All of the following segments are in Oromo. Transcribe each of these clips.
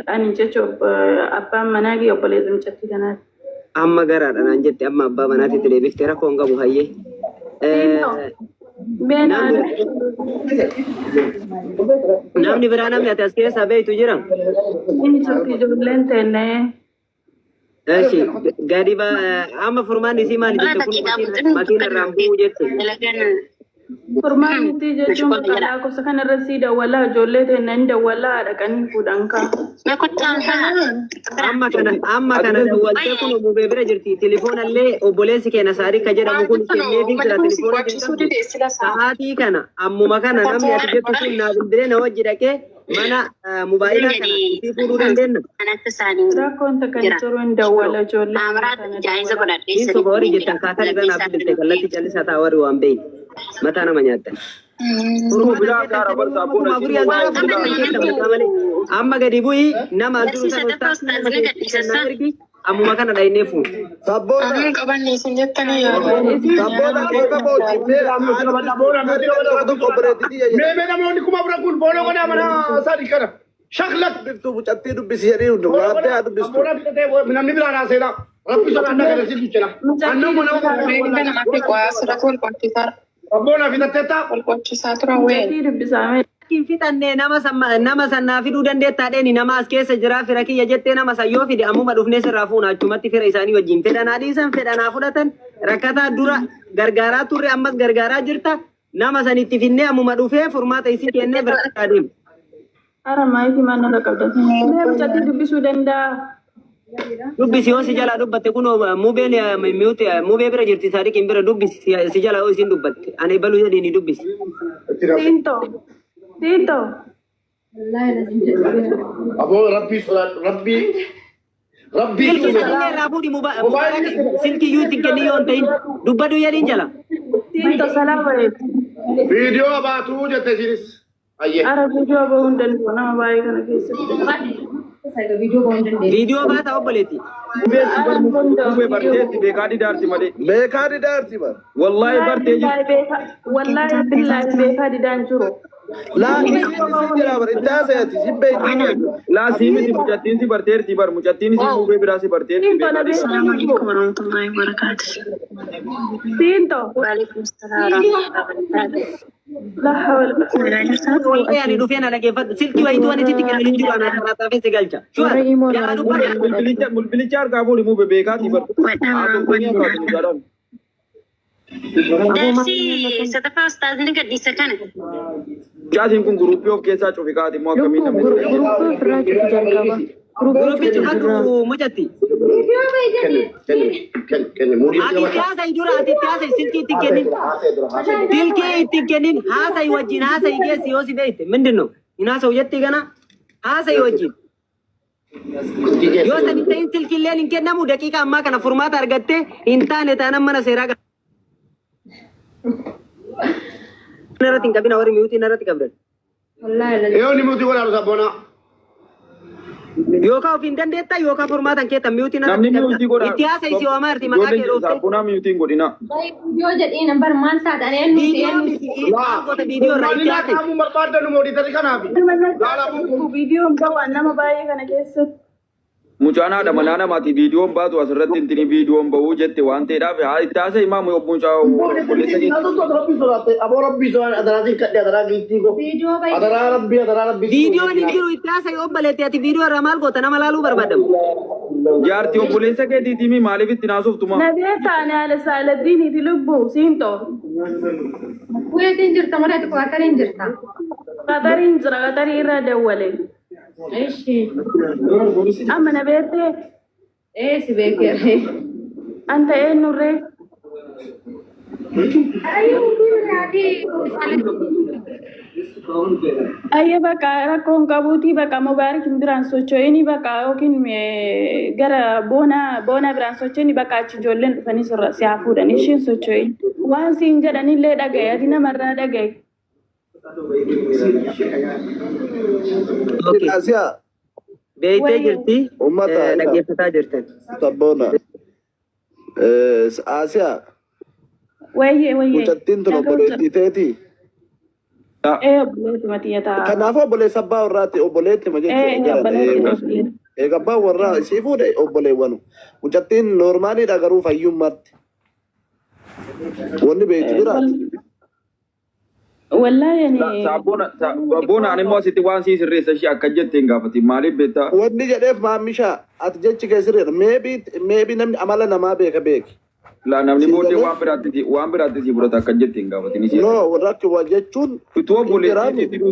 Ani jechuun abbaan manaa kiyya obboleessa mucattii kanaati. Amma garaadha naan jette, amma abbaa manaatitti deebiftee rakkoo hin qabu hayyee. Namni biraa namni ati as keessaa beektu jira? Inni jirti ijoolleen teennee. Eshi gadi ba amma furmaanni isii maali jette kun makiina irraan bu'uu jette. Furmaanni isii jechuun bakka lakkoofsa kanarra sii dawwalaa ijoollee teenna hin dawwalaa dhaqanii fuudhan kaa. Amma kana dawwaltee kun mubee bira jirti. Telefoonallee obboleessi keenya Saadiqa jedhamu kun kenneefii jira telefoona hin. Sa'aatii kana ammuma kana namni ati jettu kun naa bilbilee na wajji dhaqee mana mobaayilaa kana isii fuudhuu dandeenya. Rakkoon takka hin jiru hin dawwala ijoollee. Hin soba warri jettan kaataa irra naaf bilbilte kallattii callisaa ta'a warri waan beeyne. Mataa nama nyaattan. Amma gadi bu'ii nama as jiru sana ergi ammuma kana dhaynee fuun. Sabboona. Sabboona keessa boojjifnee Mee namoonni 4000 kun booloo godhaa mana sadii kana. Shaklak. Dubbiftuu mucattii dubbisi jedhee hundu waattee haa dubbistu. Booloo fixatee namni biraan haaseenaa. Rabbi sodaannaa kana si jechina. Annan mana Abboon fixatteetta. Mucattii dubbisaame. Hin fixanne nama sannaa fiduu dandeettaa dheeni nama as keessa jira fira kiyya jettee nama san yoo fide ammuma dhufnee sirraa fuuna achumatti fira isaanii wajjin fedhanaa dhiisan fedhanaa fudhatan rakkataa dura gargaaraa turre ammas gargaaraa jirta nama san itti finnee ammuma dhufee furmaata isii kennee bira adeemu. Ara maayikii maal narra qabdan? Mee mucattii dubbisuu danda'a? Dubbisi yoo si jalaa dubbatte kun mubeen mubee bira jirti Saadiqiin bira dubbisi si jalaa yoo isin dubbatte ani baluu jedhiini dubbisi. Siinto. Siinto. Aboo rabbii sodaadhu rabbii. Rabbii Silkii sanillee irraa fuudhi Mubaarak silkii iyyuu ittiin kenni yoo hin ta'in dubbadhu jedhiin jala. Siinto salaam aleekum. Viidiyoo baatuu jette isinis. Ayyee. Ara viidiyoo bahuu hin danda'u nama baay'ee kana keessatti. Viidiyoo baata obboleetti. Mubee barteetti beekaa didaarti malee. Beekaa didaarti bar. Wallaahi bartee jirti. Wallaahi billaahi beekaa didaan jiru. Laa isin jira bar itti haasayati sin beekti. Laa sii miti mucattiin si barteerti bar mucattiin si mubee biraa si barteerti Siinto beekaa na didaarti. beekaa Siinto. La hawla. Wallee ani dhufee na dhaggeeffadhu silkii wayituu ani sitti kennu hin jiru ana irraa taafee si galcha. Shuwar yaa dubbadhu. Bilbilicha harkaa fuudhi mubee beekaati bar. Haa tokkoon harkaa mucaadhaan. Mucaatiin kun guruppii of keessaa cufi kaati immoo akkamiin namni si Guruppii Guruppii cufadhu mucatti. Kenni kenni kenni muudii Ati itti haasa'i dura ati itti haasa'i silkii itti kennin. Silkii itti kennin haasa'i wajjin haasa'i geessi yoo si beekte mindin ነው hin haasa'u jetti gana haasa'i wajjin. Yoo san hin ta'in silkiilleen hin kennamu daqiiqa ammaa kana furmaata argattee hin taane taanaan mana seeraa irratti hin qabina warri miyuutiin irratti qabdan. Yoo ni muutii godhaa sabboona. Yookaan ofiin dandeettaa yookaan furmaatan keetta miyuutiin Namni irratti miyuutii qabda. godha. Itti haasa'i si waamaa jirti maqaa kee dhooftee. Saappunaa miyuutiin godhina. Viidiyoo miti maal goota viidiyoo irraa itti Maalilaa haasa'i. qaamuu barbaaddan mooditarri kanaafi. Viidiyoon bahu nama baay'ee kana keessatti. Mucaan haadha manaa namaati viidiyoon baatu asirratti intini viidiyoon bahuu jette waan ta'eedhaaf haa itti haasa'e imaamu mucaa obboleessa keetti. Rabbii sodaate aboo rabbii sodaate adaraa siin kadhe adaraa giiftii koo. Adaraa rabbii adaraa rabbii. Viidiyoon hin jiru itti haasa'i obboleetti ati viidiyoo irraa maal goota nama laaluu barbaadamu. Jaartii obboleessa keetiitii maaliif itti naasuftuma? Na beekaa ani haala saaladdiiniiti lubbuu siinto. Kuweetiin jirta malee ati Qaatariin jirta. Qatariin jira Qatarii irraa dawwale. Amma na beektee Ee si beekeera. anta eenyurree? Ayya bakka rakkoon qabuutii bakka mubaarak biraan socho'ini bakka yookiin gara boona boona biraan socho'ini bakka achi ijoolleen dhufanii sirra si haa fuudhan ishiin socho'in. Waan siin jedhanillee dhagaye ati namarraa dhagaye. Okay. Asiyaa Beektee jirti Uummata dhaggeeffataa jirtan. sabboona. Asiyaa Wayyee wayyee. mucattiin tun obboleettii teeti. Obboleetti matiyya ta'a. Kanaafuu obboleessa abbaa warraati obboleetti ma jechuudha. Obboleetti. Eega abbaan warraa isii fuudhe obboleewwanu. Mucattiin noormaaliidha garuu fayyummaatti. Wanni beektu jiraati. Wallaahi ani. Saabboona ani immoo asitti waan sii sirreessa ishee akka jette hin gaafatin maaliif beektaa? Wanni jedheef maammisha ati jechi kee sirriidha. Maybe namni amala namaa beeka beeki. La namni booddee waan biraatti si fudhata akka jette hin gaafatin ishee. No, rakki waa jechuun Utuu obboleettii si tiruu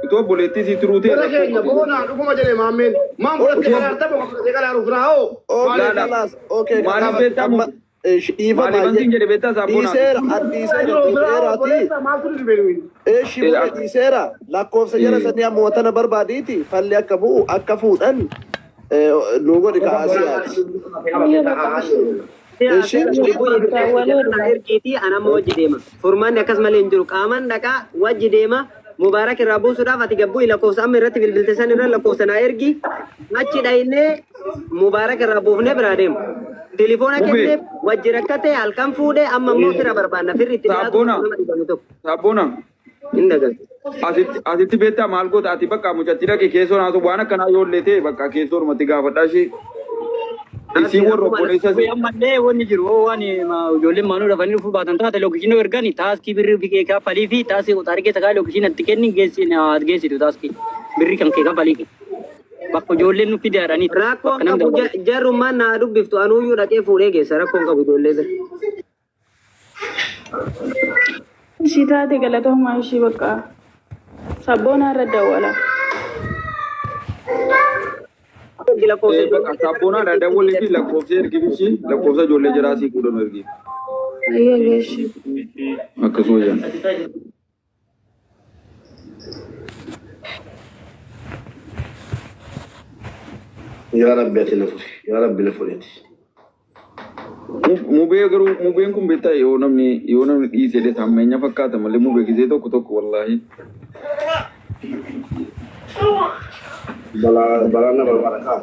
utuu obboleettii si tiruu ta'e Jara keenya boona dhuguma jedhe maammeen. Maan fudhatte kalaartama fudhatte kalaaruuf raa'oo. Okay, kalaas. Okay, Maaliif beektaa? Amma dhiifa Maaliif baay'ee. antiin jedhe beektaa saabboona? Dhiiseera, ati dhiiseera, dhiiseeraati. Maaltu dhibee nuyi? Eeshi buna dhiiseera. Lakkoofsa jara sanii ammoo tana barbaadiiti. Falli akka bu'u akka fuudhan nu godhi kaasiyaati. Ergiitii anamma wajji deema. Furmaanni akkas malee hin jiru. Qaamaan dhaqaa wajji deema. Mubaarak irraa buusuudhaaf ati gabbuu lakkoofsa amma irratti bilbilte san irra lakkoofsa naa ergi. Achi dhahinee Mubaarak irraa buufnee biraa deema. Tilifoona kennee wajji rakkate halkan fuudhee amma immoo fira barbaanna. Firri itti dhiyaatu nama dhibamu tokko. Saabboona. Hin dagalu. Asitti beektaa maal goota ati bakka mucatti dhaqe keessoo naasu waan akkanaa yoo illee ta'e bakka keessoo dhumatti gaafadhaa ishee. Isii warra obboleessa Mubee ammallee wanni jiru waan ijoolleen maanuu dafanii dhufuu baatan taate lookishinii ergani taaskii birrii ofii kee kaffalii fi taaskii qoxaarii keessa kaa'ee lookishinii atti kenni geessitu taaskii birrii kan kee kaffalii fi bakka ijoolleen nu fidaadhanii. Rakkoon qabu jarrummaan naa dubbiftu anuuyyuu dhaqee fuudhee geessa rakkoon qabu ijoollee bira. Ishii taate galatoomaa ishii bakka sabboonaa irra dawwala. Bakka saabboonaa dawwalii fi lakkoofsa ergi fi lakkoofsa ijoollee jiraa sii fuudhan ergi. Ayyee ishii. Akkasuma jedhan. Yaa Rabbi ati na furi. Yaa Rabbi na furiiti. Mubee garuu mubeen kun beektaa yoo namni dhiisee dha sammeenya fakkaata malee mubee gisee tokko tokko wallaahi. Balaa na barbaada kaa.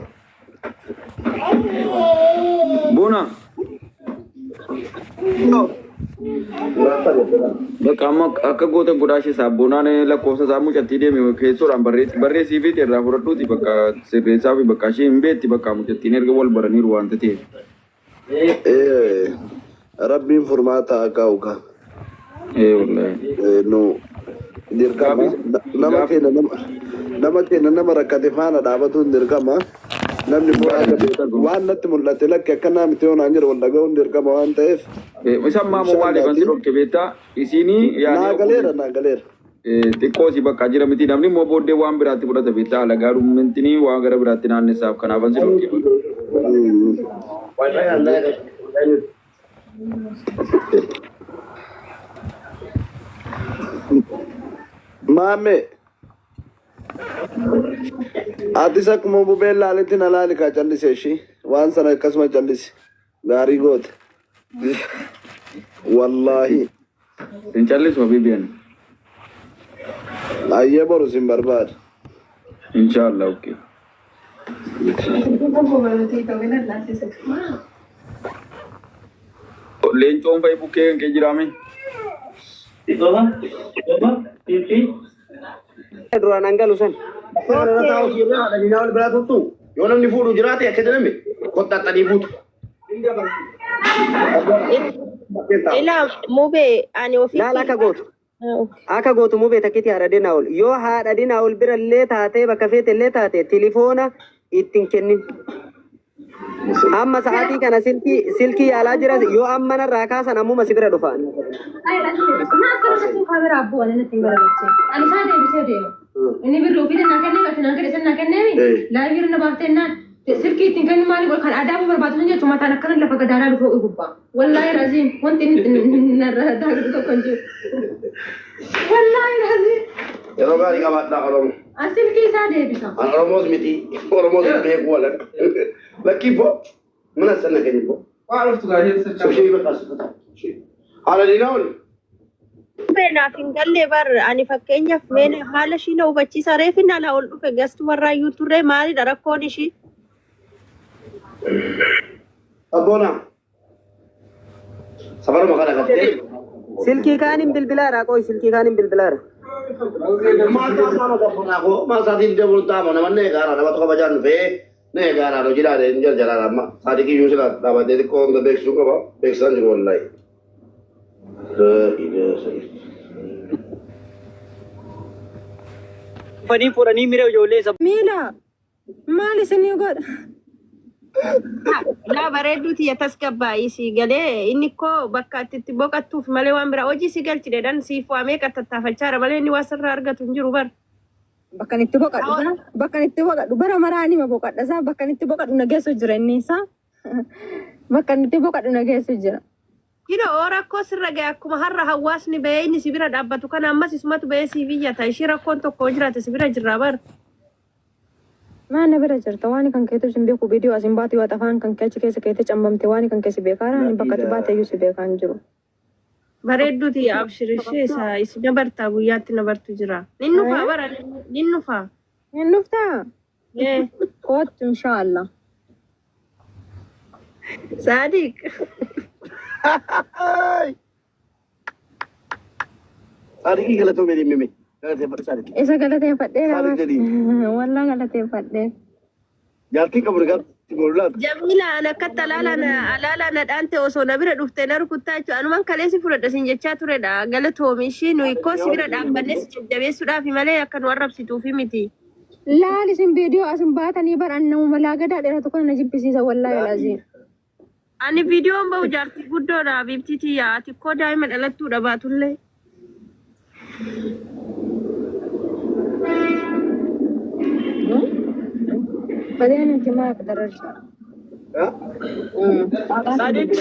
Boona. Bakka amma akka goota godhaa ishee saabboonaan lakkoofsa isaa mucattii deeme keessoodhaan barreessii fi irraa fudhadhuuti bakka sirreessaa fi bakka ishee hin beekti bakka mucattiin erga wal baraniiru waanta ta'eef. Rabbiin furmaata akka uka. Wallaahi. Nu dirqama nama keenya nama keenya nama rakkate faana dhaabatuun dirqama. Namni waan natti mul'ate lakki akkanaa miti yoo naan jedhu wal dhaga'uun dirqama waan ta'eef. Isaan maamoo maaliif ansi dhorke beektaa isinii Naa galeera naa galeera. Xiqqoo si bakka jira miti namni immoo booddee waan biraatti fudhata beektaa alagaa dhummentini waan gara biraatti naannessaaf kanaaf ansi dhorke. Maame. Atis akkuma bubeen laaletti na laali kaa callise ishii waan sana akkasuma callise gaarii goote. Wallaahi. Hin callisu habiibiyan. Ayyee boru sin barbaada. Inshallah okay. Leencoon fa'i bukkee kan kee jiraame. Duraan hangalu san. Irra taa'u siirraa haadha diinaa wal biraa turtu. Yoo namni fuudhu jiraate akka jedhame qoxxaxxanii fuutu. Ilaa mubee ani ofii. Laala akka gootu. Akka gootu mubee takkitti haadha dinaa ol. Yoo haadha dinaa ol bira illee taatee bakka feete illee taate tilifoona ittiin kennin. Amma sa'aatii kana silkii yaalaa jira yoo amma narraa kaasan ammuma si bira dhufaan. Ani isaa deebisee deema. Inni birri ofii naa kennee ati naa kennee naa kenneemi. Laayivii irra baaftee naan silkii ittiin kennu maali godhu kan aadaa barbaadu sun jechuun mataan akkana lafa gadaanaa dhufu gubbaa. Wallaahi raziin wanti inni narra daakuu tokko hin jiru. Wallaahi raziin. Yeroo gaarii qabaadhaa Oromoo. Silkii isaa deebisa. An Oromoos miti. Oromoos hin beeku wala. Lakkii boo. Mana sana keenya boo. Soshii bakka asirratti. Haadha diinaa oli. Naaf hin galle bar ani fakkeenyaaf meen haala ishii na hubachiisa reefi nala ol dhufe gastumarraayyuu turre maalidha rakkoon ishii. Abboona. Safaruma kana galtee. Silkii kaaniin bilbilaara qoy silkii kaaniin bilbilaara. Maal taasisa gabbonaa koo maal isaatiin deemuun taama nama nee gaara nama tokko bajaan dhufee nee gaara hojii dhaadee hin jarjaraan amma saadiqii iyyuu sila dhaabatee xiqqoo hunda beeksisuu qaba beeksisaan jiru wallaahi. Dhufanii fuudhanii mira ijoollee isa Miila maal isinii godha? Laa bareedduu tiyya tasgabbaa'ii sii galee inni koo bakka ati itti boqottuuf malee waan biraa hojii si galchidheedhaan siif waamee qattattaafachaara malee inni waan sirraa argatu hin jiru bar. Bakka itti boqadhu isaa bakka itti boqadhu bara maraa nima boqadha isaa bakka itti boqadhu na geessu jira inni isaa bakka itti boqadhu na geessu jira. Kino oo rakkoo sirra gahe akkuma har'a hawaasni bahee inni si bira dhaabbatu kana ammas isumatu bahee siif iyyata ishii rakkoon tokko yoo jiraate si bira jirra bar. Maa na bira jirta waan kan keetu sin beeku viidiyoo asin baatu yoo afaan kan kee achi keessa keete cambamte waan kan keessa beekaa ani bakka ati baate iyyuu si beekaa hin jiru. Bareedduu tiyya abshir ishee isa isi nabartaa guyyaatti nabartu jira. Nin nufaa bara nin nufaa. Hin dhuftaa? Ee Kootu inshaallah. Saadiq. Saadiqii galatoomee deemime. Galateeffadhu saadiqii. Isa galateeffadhee Saadiq jedhii. Wallaa galateeffadhee. Jaartiin qabu rigaatti goolu laata. Jamila an akkatti alaala na dhaante osoo na bira dhuftee na rukuttaa jechuudha. Anumaan kaleessi fudhadha sin jechaa turedha. Galatoomi ishii nuyi koo si bira dhaabbannee si jajjabeessuudhaaf malee akka nu arrabsituufi miti. Laal isin viidiyoo asin baatanii baran namuma laagadaa dheeratu kana na jibbisiisa wallaahi laziim. Ani viidiyoon bahu jaartii guddoodha biiftii tiyya. Ati koo daa'ima dhalattuudha baatullee. Badeen inti maa dararsa. Sadiq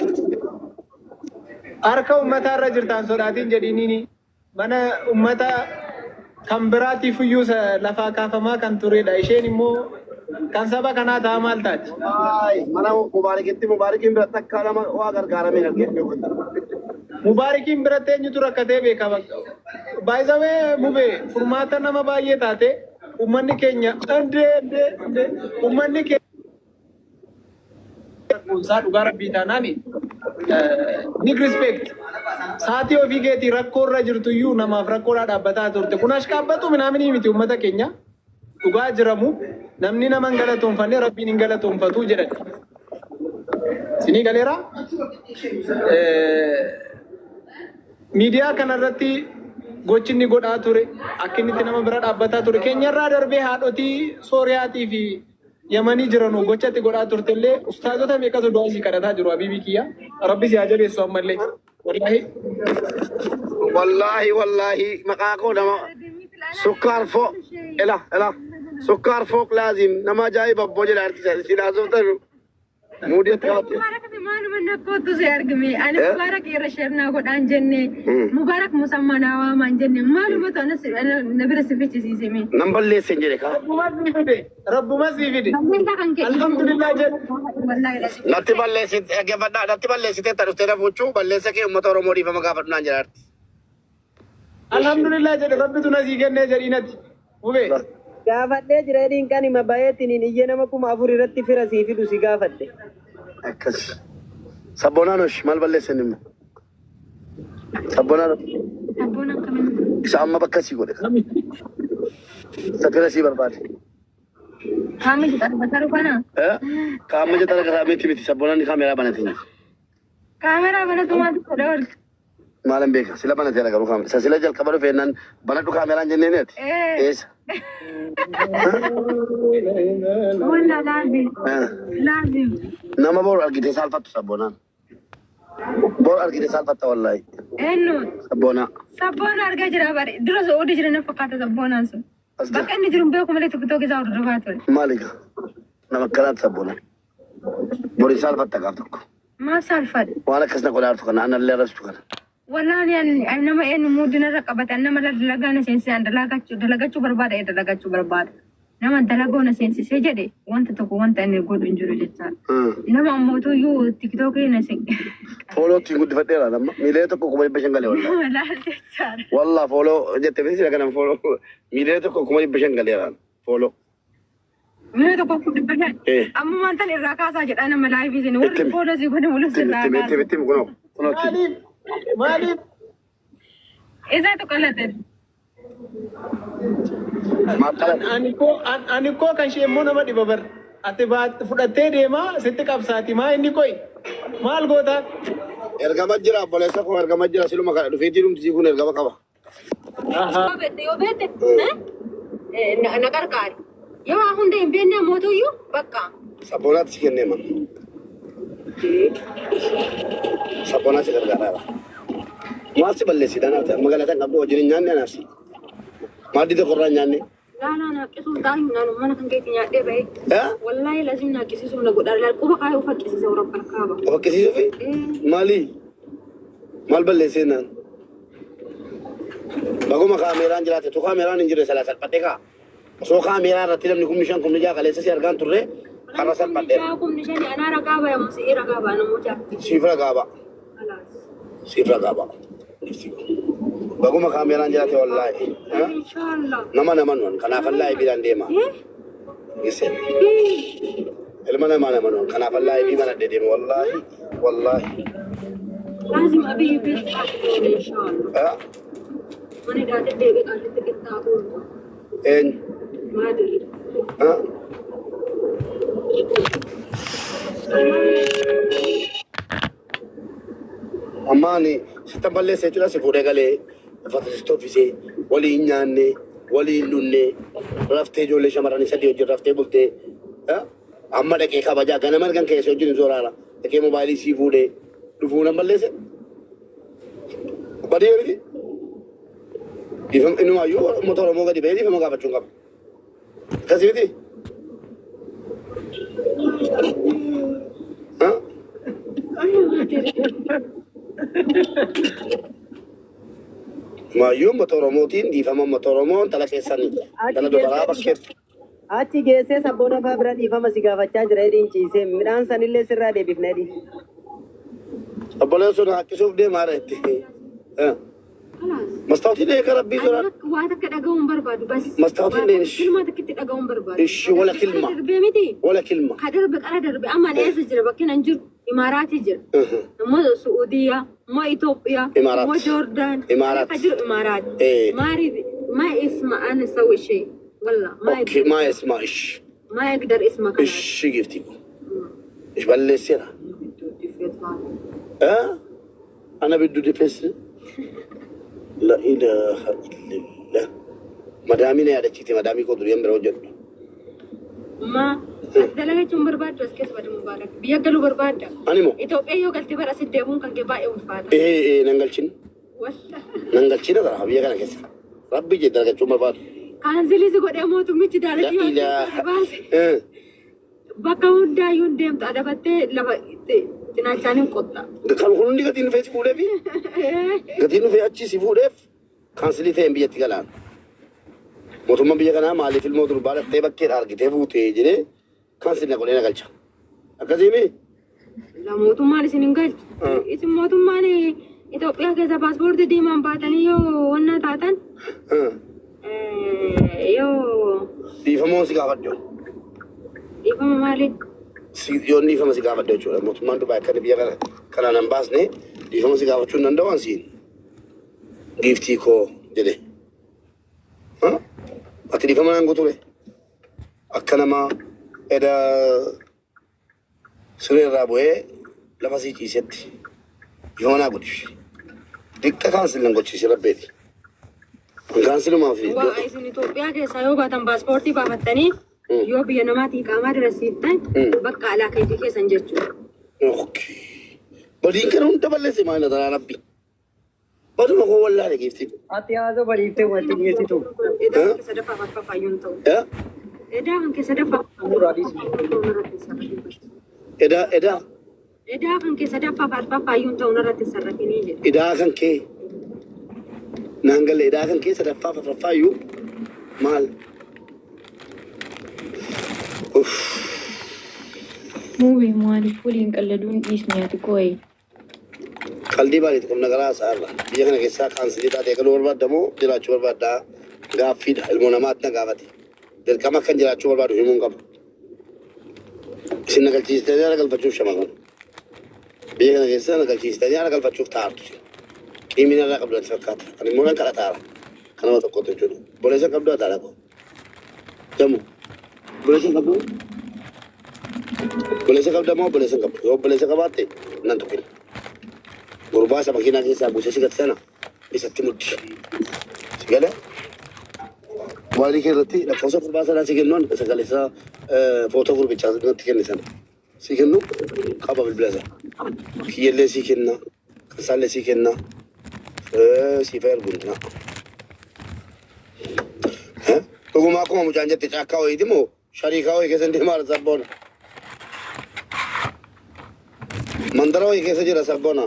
harka uummataa irra jirtaan sodaatiin jedhiniini mana uummata kan biraatiif iyyuu lafaa kaafamaa kan turedha. Isheen immoo kan saba kanaa ta'a maal taati? Mana Mubaarakitti Mubaarakiin biratti akka nama waa gargaaramee argee. Mubaarakiin biratti eenyutu rakkatee beeka bakka. Baay'isawee mubee furmaata nama baay'ee taate uummanni keenya indee indee indee uummanni keenya isaa dhugaa rabbii taanaani big respect. Saatii ofii keetii rakkoo irra jirtu iyyuu namaaf rakkoodhaa dhaabbataa turte. Kun ashkaabbatu minaaminii miti uummata keenya. Dhugaa jiramu namni nama hin galatoonfanne rabbiin hin galatoonfatu jedhan. Sinii galeera? Miidiyaa kanarratti gochi inni godhaa ture akka inni itti nama bira dhaabbataa ture keenyarraa darbee haadhotii Sooriyaatii fi Yamanii jiranu gocha itti godhaa turte illee ustaazota meeqatu du'aa isii kadhataa jiru habiibii kiyya. Rabbi si haa jabeessu ammallee. Wallaahi. Wallaahi wallaahi maqaa koo nama sukkaar foo ila ila sukkaar fooq laazim nama ajaa'iba abboo jedha artisa isin haasoftan muudii itti qabatte. Mubarak maaluma nakkootu si argame. Ani Mubarak irra sheernaa godhaan jenne. Mubarak musammaa naa waamaan jenne. Maaluma ta'anas na bira si fichisiisime. Nan balleessen jedhe kaa. Rabbuma sii fide. Rabbuma sii fide. Balleessaa kan kee. Alhamdulillah jedhe. Wallaahi laziim. Natti balleessite dhaggeeffadhaa natti balleessite ta dhuftee na fuuchuu balleessa kee uummata Oromoo dhiifama gaafadhu naan jedha arti. Alhamdulillah jedhe rabbitu na sii kennee jedhiinatti. Mubee. Gaafadhee jira jedhiin kan hima bayeetiin iyyee nama 4000 irratti fira sii fidu si gaafadhe. Akkas. Sabboonaan hosh maal balleessan immoo? Sabboonaan Abboon akkamiin. isa amma bakka sii godhe. Isa fira sii barbaade. Kaami jedha basaru kana. Kaama jedha ragaa miti miti sabboonaan kaameraa banatee. Kaameraa banatu maaltu godha ooltu? Maalan beeka sila banatee ragaa kaamera. Isa sila jalqaba dhufeennaan banadhu kaameraan jenneen ati. Eessa? Wallaa laazim. Laazim. Nama boru argitee saalfattu sabboonaan. Boru argitee saalfatta wallaahi. Eenyu? Sabboonaa. Sabboona argaa jira bari. Dura Sa'uudii jira na fakkaata sabboonaan sun. Bakka inni jiru hin beeku malee tiktook isaa hordofaa ture. Maali gaa? Nama akkanaati sabboonaan. Boru saalfatta gaaf tokko. Maaf saalfadhe? Waan akkas na godhaartu kana anallee arrabsitu kana. Wallaahi ani nama eenyu muudinarra qabate ani nama dalagaa na seensisee ani dalagachuu barbaada ee dalagachuu barbaada. Nama dalagoo na seensisee jedhe wanta tokko wanta inni godhu hin jiru jechaadha. Nama ammoo iyyuu tiktookii na seen. Fooloo ittiin guddifadheera nama miilee 1,500 galee wallaahi. Nama laal jechaadha. Wallah fooloo jette miti sila kana fooloo miilee 1,500 galeera fooloo. Miilee 1,500. Amma maantan irraa kaasaa jedhaa nama laayivii seeni warri fooloo si godhe mul'is irraa Itti kaasa. itti kunoo kunoo itti. Maaliif? Maaliif? Isaatu qalate. Ani koo ani koo kan ishee immoo nama dhiba bar. Ati baat fudhattee deemaa sitti qabsaati maa inni koi maal gootaa? Ergama jira obboleessa koo, ergama jira. Siluma kana dhufeetii dhumti kun ergama qaba. Yoo beekte, yoo beekte na qarqaari. Yoo waa hunda hin beekne mootuyyuu bakka. Sabboonaatti si kennee mana. Sabboonaa si gargaaraadha. Maal si balleessi dhaan amma galata hin qabdu, wajjin hin nyaanne anaaf si. Maaddii tokko irraa hin nyaanne. Laalaa naaqqisuun taa'u naannoo mana kan keetti nyaadhee bahe. Wallaahi lazim naaqqisiisuun na godha. Laal quba kaayee of haqqisiisa warra kaaba. Of haqqisiisuufi? Maali? Maal balleessee naan? Baguma kaameeraan jiraate tu kaameeraan hin jirre salaa salphadhee kaa. Osoo kaameeraa irratti namni 5,000 6,000 kaleessa si argaan turre karra salphadheera. 5,000, 5,000 anaa ragaa baya musi'ii ragaa ba'a namoota. Siif ragaa ba'a. Siif ragaa ba'a. Baguma kaameeraan jiraate wallaahi. Inshaallah. Nama nama nuwan kanaaf allaahi biraan deema. Gise. Ilma namaa nama nuwan kanaaf allaahi bii mana deema wallaahi wallaahi. Laazim abiyyi beektaa inshaallah. Mana daatee deebi'ee qaalitti qixxaa'u. Eenyu? Maadiri. Amma ani sittan balleessa jechuudha. Si fuudhee galee uffata si tolfisee, waliin nyaanne, waliin dhunne, raftee, ijoollee shamarranii sadii wajjin raftee bultee, amma dhaqee kabajaa ganama argan keessa wajjin zoraara dhaqee mobaayilii sii fuudhee dhufuu nan balleesse. Badii miti. Inumaayyuu uummata Oromoo gadi bahee dhiifama gaafachuu hin qabu. Akkasii miti. Maayyuu uummata Oromootiin dhiifama, uummata Oromoo intala keessanii intala dubaraa bakkeetti. Achi geessee sabboona fa'aa bira dhiifama si gaafachaa jira jedhiin ciisee midhaan sanillee sirraa deebifna jedhi. Obboleessuun haqqisuuf deemaa itti. Mastaawotiin eega rabbii jira. Waa takka dhaga'uun barbaadu bas. Mastaawotiin ishi. Kilma takkitti dhaga'uun barbaadu. Ishi wala kilma. Darbee miti. Wala kilma. Ka darbe qara darbe. Amma ani eessa jira? Bakki nan jiru Imaaraatii jira. Immoo Su'uudiyaa, immoo Itoophiyaa, Imaaraat. immoo Joordaan. Imaaraat. Ka jiru Imaaraat. ما أريد ما اسم أنا أسوي شيء والله ما Okay, ما اسمع ish. ما يقدر اسمه كمان. Ishi giiftii ko. Ish balleesseera. أنا بدو ديفيس. لا إله إلا الله. Madaamii na yaadachiite, madaamii koo duriyaan bira hojjedhu. Ma dalagachuun barbaaddu as keessa badu Mubaarak. Biyya galuu barbaadda. Ani moo? Itoophiyaa yoo galte bara asitti deemuun kan kee baay'ee ulfaata. Ee, nan galchin. Walla. Nan galchina dara biyya kana keessa. Rabbi jee dalagachuun barbaadu. Kaansilii si godhee mootummichi La daalatii yoo ilaha. baase. Bakka hundaayyuu hin deemtu adabattee lafa cinaachaan hin qotta. Kan kun hundi gatiin dhufee si fuudheefi gatiin dhufee achi si fuudheef kaansilii ta'een biyyatti galaan. Mootummaan biyya kanaa maaliif ilmoo durbaa dhattee bakkeedha argitee fuutee jedhee kaansilii na godhee na galcha. Akkasiimi? La mootummaan isin hin galchu. Isin mootummaan Itoophiyaa keessa paaspoortii diimaan baatanii yoo wanna taatan yoo Dhiifamoo si gaafadhu. Dhiifama maali? Yoon dhiifama si gaafadhu jechuudha. Mootummaan Dubaay akka biyya kana kanaan hin baasne dhiifama si gaafachuu hin danda'u ansiin. Giiftii koo jedhe. Ati dhiifama naan gooture. Akka nama eda siree irraa bu'ee lafa sii ciisetti dhiifama naa godhi. Diqqa kaansil nan gochiise rabbeeti. Kaansilumaa fi Waa isin Itoophiyaa keessaa yoo baatan paaspoortii baafattanii yoo biyya namaatiin qaamaa dirasiiftan bakka alaa keetii keessan jechuudha. Okay. Badiin kana hunda balleesse maal na taraa rabbi. Baduma koo wallaale giiftii. Ati haasoo badiiftee wanti dhiyeessitu. Edaa kan keessa daffaa faffaayyuu hin ta'u. Edaa kan keessa daffaa. Edaa edaa. Edaa kan keessa daffaa faffaayyuu hin ta'u narratti sarrafinii jedha. Edaa kan kee naan galle, edaa kan kee sadaffaa afuraffaayyuu maal? Uff. Muubee maaliif waliin qalladuun dhiisne ati koo'e? Qaldii baay'eetu qubna garaa isaarra. Biyya kana keessaa kaansilii taatee galuu barbaadda moo jiraachuu barbaaddaa gaaffiidha. Ilmoo namaatti na gaafate. Dirqama akkan jiraachuu barbaadu himuu hin qabu. Isin na galchiistanii haala galfachuuf shamarran. Biyya kana keessa na galchiistanii haala galfachuuf taa'artu. Qiimina irraa qabdu natti fakkaata. Ani immoo nan kadhataara. Kan nama tokkotu jechuudha. Obboleessa qabdu haa ta'a koo. Jamu. Obboleessa qabdu. Obboleessa qabda moo obboleessa hin qabdu? Yoo obboleessa qabaatte nan tuqin. Gurbaa isa makiinaa keessaa buusee si gate sana isatti muddi. Si galee? Mobaayilii kee irratti lakkoofsa gurbaa sanaa si kennu sagalee isaa footoo gurbichaa natti kenne sana. Si kennu qaba bilbila isaa. Kiyyallee si kenna. Isaallee si kenna. Siif ergu intina. Dhuguma akkuma mucaan jette caakkaa wayiiti moo shariikaa wayii keessa deemaa jira sabboona. Mandara wayii keessa jira sabboona.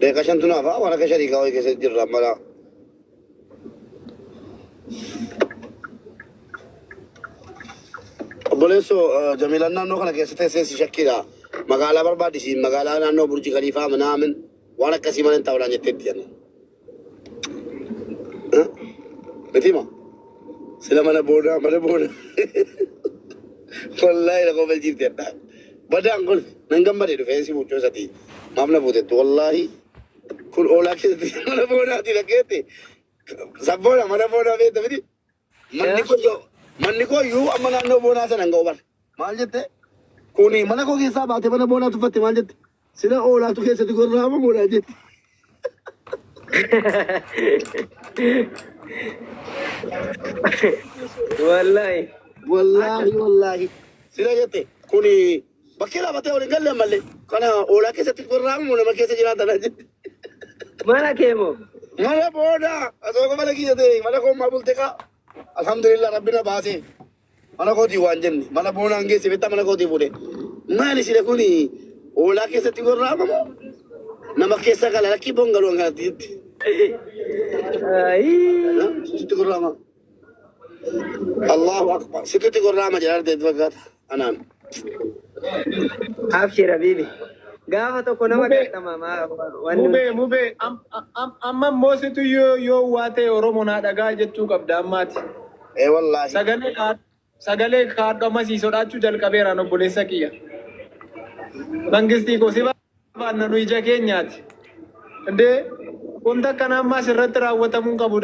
Deeqa shantu naafaa waan akka shariikaa wayii keessa jirra amma. Obboleessoo Jamiilaan naannoo kana keessa teessee si shakkiidha. Magaalaa barbaadisi magaalaa naannoo Burji Khaliifaa minaamin waan akkasii mana hin taa'uudhaan jetteetti jenna. Miti ma? Sila mana boonaa mana boonaa. Wallaahi na kofalchiifte adda. Badaan kun nan gammade dhufee si fuuchuu isaati. Maaf na fuutettu wallaahi. Kun oolaa keessatti mana boonaati dhaggeette. Sabboona mana boonaa beekta miti. Manni koo yoo manni koo iyyuu amma naannoo boonaa sana hin ga'u bara. Maal jette? Kuni mana koo keessaa baate mana boonaa tuffatte maal jette? Sila oolaatu keessatti gorraama boonaa jette. Wallahi. Wallaahi wallaahi. Sila jette kuni bakkee dhaabatee waliin galle ammallee kana oolaa keessatti gorraama nama keessa jiraatan jette. Mana kee moo? Mana boonaa osoo mana kiyya ta'e mana koo maa bulte kaa. Alhamdulillah rabbi na baasee. Mana kootii waan jenne mana boonaan geesse beektaa mana kootii fuudhe. Maali sila kuni oolaa keessatti gorraama moo nama keessa gala lakkii boongaloo kanatti jetti. Sitti gorraama. Allahu akbar. Sitti gorraama jedhaa deetti fakkaata. Anaan. Abshir habibi. Gaafa tokko nama Mubee. qaxxama wanni Mubee mubee amma immoo situ yoo yoo waa ta'e Oromoo naa dhagaa jechuu qabda ammaati. Ee wallaahi. Sagalee kaadhu sagalee kaadhu amma sii sodaachuu jalqabeeraan obboleessa kiyya. Mangistii koo si barbaanna nu ija keenyaati. Indee wanta akkana ammaas irratti raawwatamuu hin qabu.